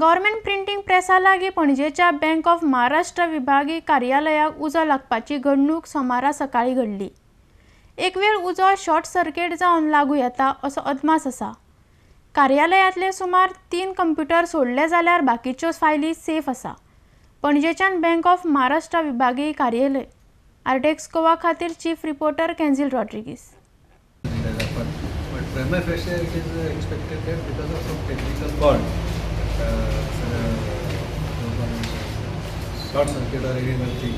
Government printing प्रेसा लागीं पणजेच्या बँक ऑफ महाराष्ट्र विभागीय कार्यालयाक उजो लागपाची घडणूक सोमारा सकाळीं घडली. एक वेळ उजो शॉर्ट सर्किट जावन लागू येता असो अदमास आसा. कार्यालयांतले सुमार 3 कंप्युटर सोडले जाल्यार बाकीच्यो फायली सेफ आसा. पणजेच्यान बँक ऑफ महाराष्ट्र विभागीय कार्यालय आर्टेक्स गोवा खातीर chief reporter Kenzil Rodrigues. But prima facie it is expected that because of some technical fault, short circuit or any other thing.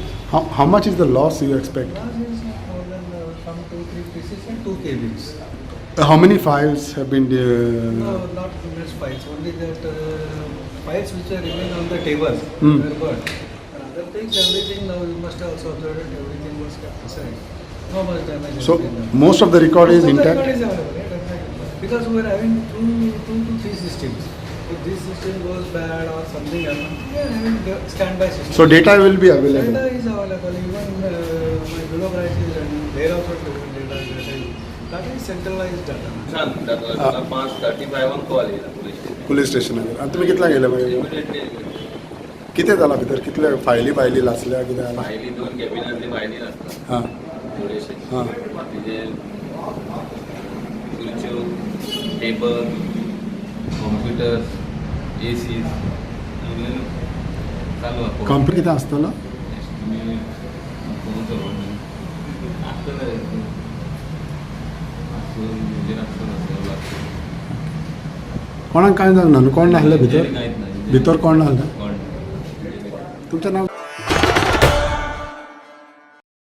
How much is the loss you expect? Loss is more than some 2-3 pieces and 2 cables. How many files have been? No, not much files. Only that files which are remain on the table were burnt. And other things, everything now you must have also observed it, everything was kept aside. No much damage. So most of the record is most intact? Of the record is available, yeah, definitely. Because we are having two to three systems. If this system goes bad or something happens, we are having the standby system. So data will be available? Data is available. Even my below branch is running. There also data is. That is centralized data. 5:35 call येयला police station. Police स्टेशनार. आनी तुमी कितल्यांक येयले मागीर? कितें जालां भितर? कितले फायली फायली लासल्या कितें जालां? फायली 2 कॅबिनांतली फायली आसता. हां. थोडेशे. हां. तिजे खुर्च्यो, टेबल, कॉम्प्युटर्स, एसीज चालू आहा. कंप्युटर कितें आसतलो? तुमी आसतलें. कोणाक कांय जावंक ना न्हू? कोण नासले भितर? भितर कोण नासले? कोण. तुमचें नांव?